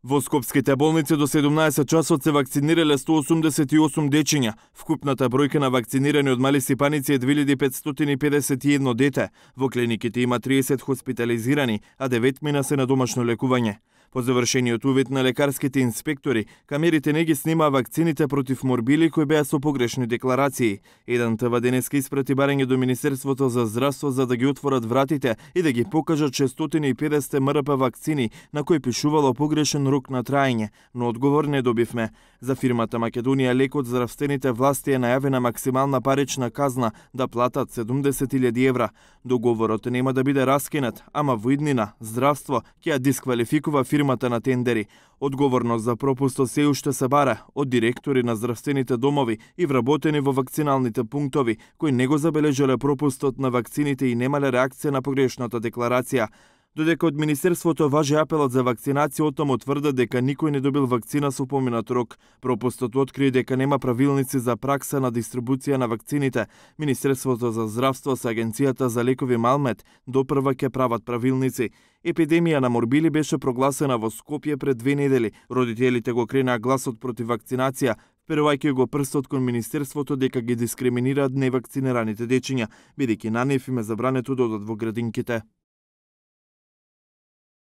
Во скопските болници до 17 часот се вакцинирале 188 дечиња. Вкупната бројка на вакцинирани од мали сипаници е 2551 дете. Во клиниките има 30 хоспитализирани, а 9 мина се на домашно лекување. По завршениот увид на лекарските инспектори, камерите не ги снимаа вакцините против морбили кои беа со погрешни декларации. Еден ТВ денеска испрати барање до Министерството за здравство за да ги отворат вратите и да ги покажат 650 МРП вакцини на кои пишувало погрешен рок на траење, но одговор не добивме. За фирмата Македонија лекот здравствените власти е најавена максимална парична казна да платат 70.000 евра. Договорот нема да биде раскинат, ама во иднина здравство ќе ја дисквалификува фирмата на тендери. Одговорност за пропустот се уште се бара од директори на здравствените домови и вработени во вакциналните пунктови, кои не го забележале пропустот на вакцините и немале реакција на погрешната декларација. Додека од Министерството важи апелот за вакцинација, оттаму тврдат дека никој не добил вакцина со поминат рок. Пропустот откри дека нема правилници за пракса на дистрибуција на вакцините. Министерството за здравство со Агенцијата за лекови Малмет допрва ќе прават правилници. Епидемија на морбили беше прогласена во Скопје пред 2 недели. Родителите го кренаа гласот против вакцинација, вперувајќи го прстот кон Министерството дека ги дискриминираат невакцинираните дечиња, бидејќи на нив им е забрането да одат во градинките.